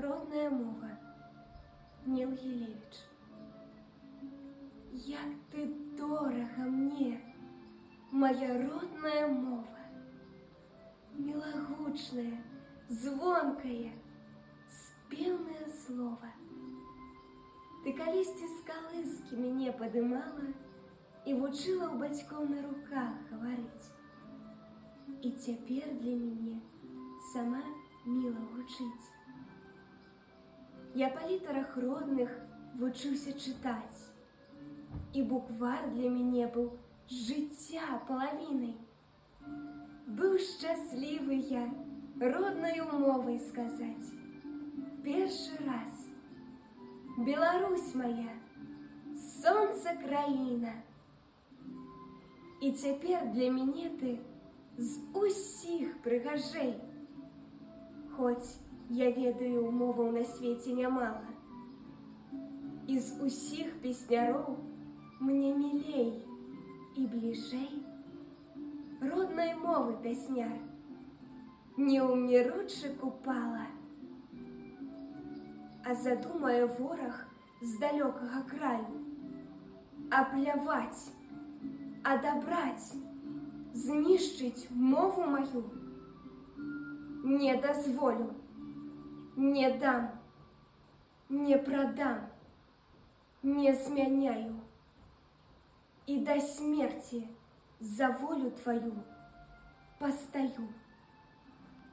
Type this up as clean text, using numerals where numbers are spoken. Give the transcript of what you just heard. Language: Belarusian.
Родная мова. Ніл Гілевіч. Як ты дорага мне, мая родная мова, мілагучнае, звонкае, спеўнае слова. Ты калісьці з калыскі мяне падымала і вучыла ў бацькоў на руках гаварыць. І цяпер для мяне сама міла гучыць. Я па літарах родных вучыўся чытаць, і буквар для мяне быў жыцця палавінай. Быў шчаслівы я роднаю мовай сказаць. Першы раз: «Беларусь моя, сонца краіна». І цяпер для мяне ты з усіх прыгажэй. Хоць я ведаю, моваў на свеце нямала. І з усіх песняроў мне мілей і бліжэй роднай мовы пясняр, неўміручы Купала. А задумае вораг з далёкага краю апляваць, адабраць, знішчыць мову маю. Не дазволю, не дам, не прадам, не змяняю. І да смерці за волю тваю пастаю.